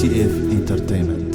ቲ ኤፍ ኢንተርቴይንመንት።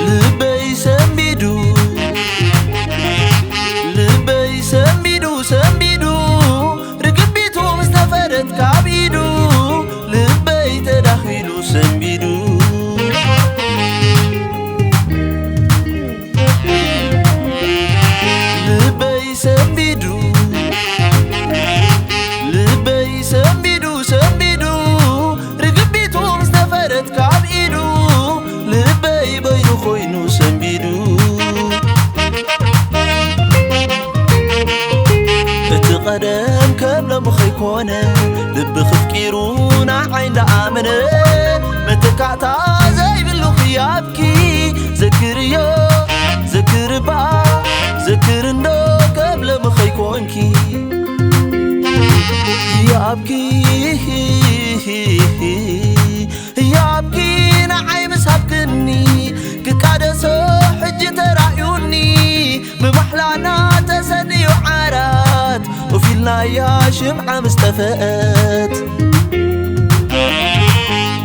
ልበይ ሰንቢዱ፣ ልበይ ሰንቢዱ፣ ሰንቢዱ፣ ርግቢቱ ምስ ተፈደት ካብ ኢዱ፣ ልበይ ተዳኺሉ ሰንቢዱ። ልበይ ሰንቢዱ፣ ልበይ ሰንቢዱ፣ ሰንቢዱ፣ ርግቢቱ ምስ ተፈደት ካብ ኢዱ፣ ልበይ በይኑ ኮይኑ ሰንቢዱ። እቲ ቀደም ከም ሎሚ ኸይኮነ፣ ልቢ ክፍቂሩ ንዓይ እንዳኣመነ፣ መተካእታ ዘይብሉ ህያብኪ ዘክርዮ፣ ዘክርባ፣ ዘክር እንዶ ከም ሎሚ ኸይኮንኪ። ህያብኪ፣ ህያብኪ ንዓይ ምስ ሃብክኒ፣ ክቃደሶ ሕጂ ተራእዩኒ፣ ብማሕላና ተሰንዩ ዓራት፣ ኡፍ ኢልናያ ሽምዓ ምስ ጠፈአት።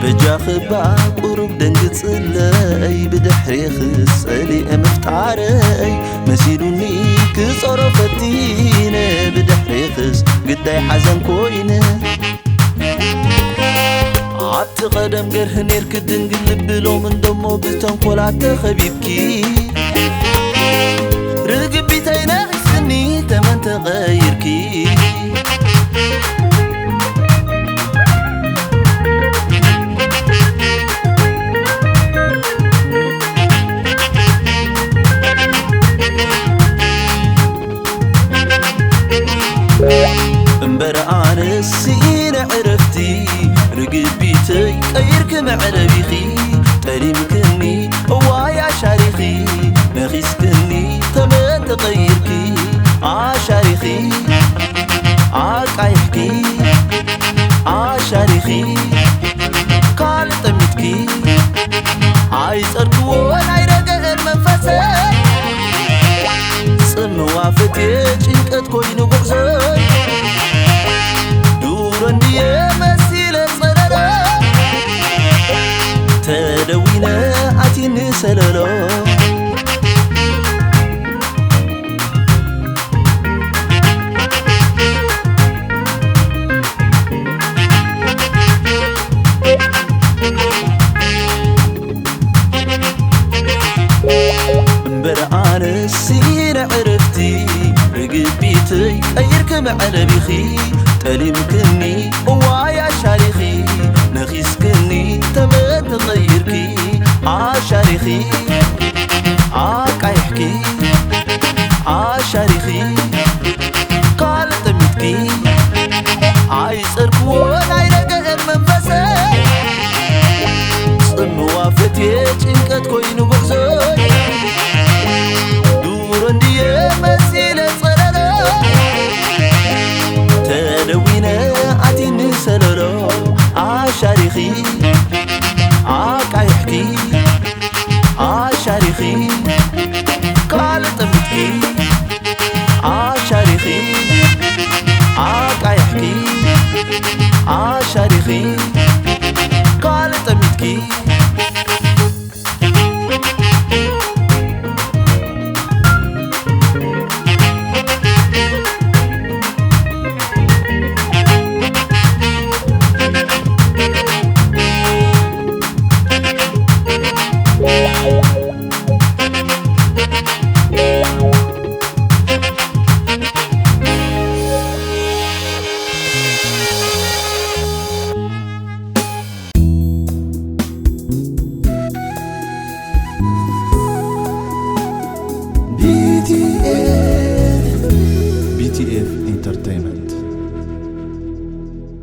በጃኺ እባ ቁሩብ ደንግጽለይ፣ ብድሕሬኽስ ጸሊኤ ምፍጣረይ፣ መሲሉኒ ክጾሮ ፈቲነ፣ ብድሕሬኽስ ግዳይ ሓዘን ኮይነ። ኣብቲ ቀደም ገርህ ኔርኪ ድንግል ልቢ፣ ሎም እንደሞ ብተንኮላት ተኸቢብኪ። ርግቢተይ ነኺስኒ ተመን ተቐይርኪ። እምበር ኣነስ ስኢነ ዕረፍቲ፣ ርግቢተይ ቀይርኪ መዕረቢኺ። ጠሊምክኒ እዋይ ኣሻሪኺ፣ ነኺስክኒ ተመን ተቐይርኪ። ኣሻሪኺ፣ ኣቃይሕኪ፣ ኣሻሪኺ፣ ካልእ ጠሚትኪ። ኣይጸርክዎን ኣይረገአን መንፈሰይ፣ ጽምዋ ፈትየ ጭንቀት ኮይኑ ጉዕዞይ። ዱሮ እንድየ መሲለ ጸለሎ፣ ተደዊነ ኣቲኒ ሰለሎ። እምበር ኣነስ ስኢነ ዕረፍቲ፣ ርግቢተይ ቀይርኪ መዕረቢኺ። ጠሊምክኒ እዋይ ኣሻሪኺ፣ ነኺስክኒ ተመን ተቐይርኪ። ኣሻሪኺ፣ ኣቃይሕኪ፣ ኣሻሪኺ፣ ካልእ ጠሚትኪ። ኣይጸርክዎን ኣይረገአን መንፈሰይ፣ ጽምዋ ፈትየ ጭንቀት ኮይኑ ጉዕዞይ። ዱሮ እንድየ መሲለ ጸለሎ፣ ተደዊነ ኣቲኒ ሰለሎ። ኣሻሪኺ፣ ኣቃይሕኪ፣ ኣሻሪኺ፣ ካልእ ጠሚትኪ። ኣሻሪኺ፣ ኣቃይሕኪ፣ ኣሻሪኺ፣ ካልእ ጠሚትኪ።